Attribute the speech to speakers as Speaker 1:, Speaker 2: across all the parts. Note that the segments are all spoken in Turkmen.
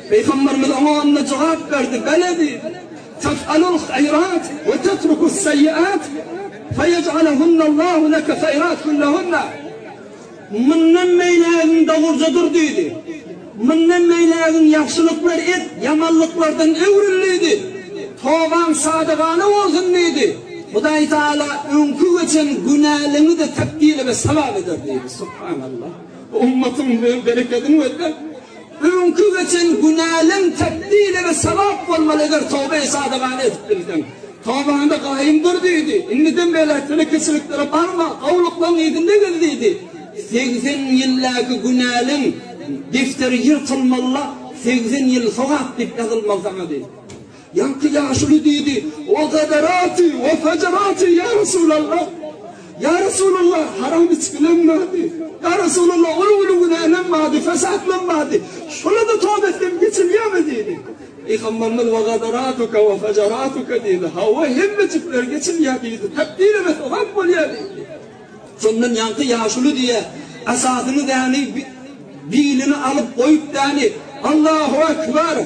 Speaker 1: Pygamberimiz oňa onda jogap berdi, Bele diýdi. Tef'alul haýrat we tetrukus seýýiat feýej'alehunallahu leke haýrat kullehunna. Mundan beýlägiň dogruja dur diýdi. Mundan beýlägiň ýagşylyklar et, ýamanlyklardan öwrül diýdi. Tobaň sadygana bolsun diýdi. Hudaý Tagala öňki geçen günäleňi-de tebdil we sogap eder diýdi. Subhanallah. Bu ummatyň berekedini gözle. Öňki geçen günäleň tebdil we sogap bolmaly eger toba-y sadygana edip bilseň. Tobaňda gaýym dur diýdi. Indiden beýläk telekeçiliklere barma, gowluklaryň yzynda gez diýdi. 80 ýyldaky günäleň defteri ýyrtylmaly-la, 80 ýyl sogap diýip ýazylmaly saňa diýdi. Ýaňky ýaşuly diýdi, Wa gadarati we fajarati ýa Resulallah. Ýa Resulallah, haram içgilem bardy. Ýa Resulallah, uly-uly günälem bardy, fesatlam bardy. Şola-da toba etsem geçilýärmi diýdi. Pygamberimiz Wa gadaratuka we fajaratuka diýdi. Hawa, hemmejikler geçilýär diýdi. Tebdil we sogap bolýar diýdi. Şondan ýaňky ýaşuly diýýär, Asasyny däni bilini alyp goýup däni, Allahu ekber!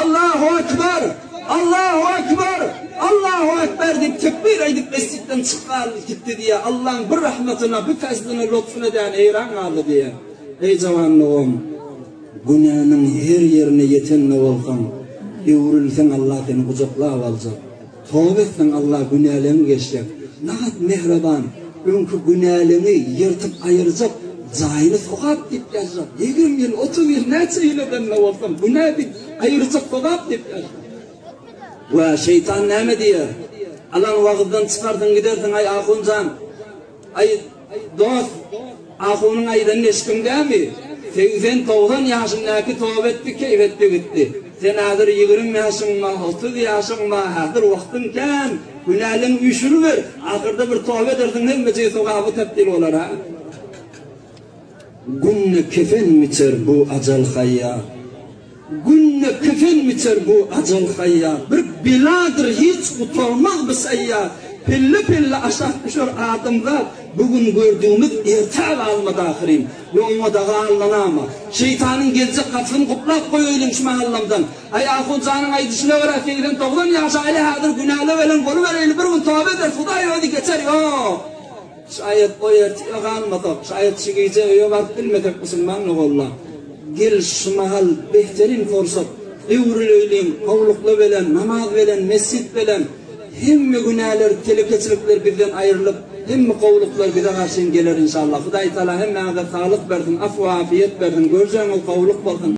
Speaker 1: Allahu ekber! Allahu ekber! Allahu ekber diýip tekbir aýdyp mesjitden çykgaly gitdi diýýär. Allaň bir rahmatyna, bir fezline, lutfuna däni heýran galdy diýýär. Eý jawan dogan! Günäniň her ýerine ýeten-de bolsaň, öwrülseň Allah seni gujaklap aljak. Toba etseň Allah günäleňi geçjek. Nagat mähriban, öňki günäleňi ýyrtyp aýyrjak, jaýyny sogap diýip ýazjak. 20 ýyl, 30 ýyl näçe ýyl eden-de bolsaň, günä diýip aýyrjak sogap diýip ýazjak. We şeýtan näme diýer? Alan wagyzdan çykarsyň gidersiň aý ahunjan. Aý, dost, ahunyň aýdanyny eşitdiň dämi? Segsen-togsan ýaşyndaky toba etdi, keýp etdi gitdi. Sen häzir 20 ýaşyň bar, 30 ýaşyň bar, häzir wagtyň kän, günäleňi üýşüriber, ahyrda bir toba edersiň, hemmejigi sogaba tebdil bolar-a. Günde kefen biçer bu ajal haýýa. Günde kefen biçer bu ajal haýýa. Bir beladyr hiç gutarmaz bu saýýa. Pelle-pelle aşak düşer adamzat. Bu gün gördügimiz ertä galmady ahyryn. We oňa dagy allanama. Şeýtanyň geljek gapysyny guplap goýaýlyň şu mahallamdan. Aý ahunjanyň aýdyşyna görä segsen-togsan ýaşaýly häzir günäle gelen bolubereýli bir gün toba ederis hudaý özi geçer ýok. Şaýat o ertire galmasak, şaýat şu gije öýe baryp bilmesek musulman ogullar, gel şu mahal behterin pursat, öwrüleýliň, howlukla belen, namaz belen, mesjit belen, hemme günäler, telekeçilikler bizden aýrylyp, hemme gowulyklar bize garşyn geler inşallah. Hudaý Taala hemmäňize saglyk bersin, afw-u afiýet bersin, görjegiňiz gowulyk bolsun.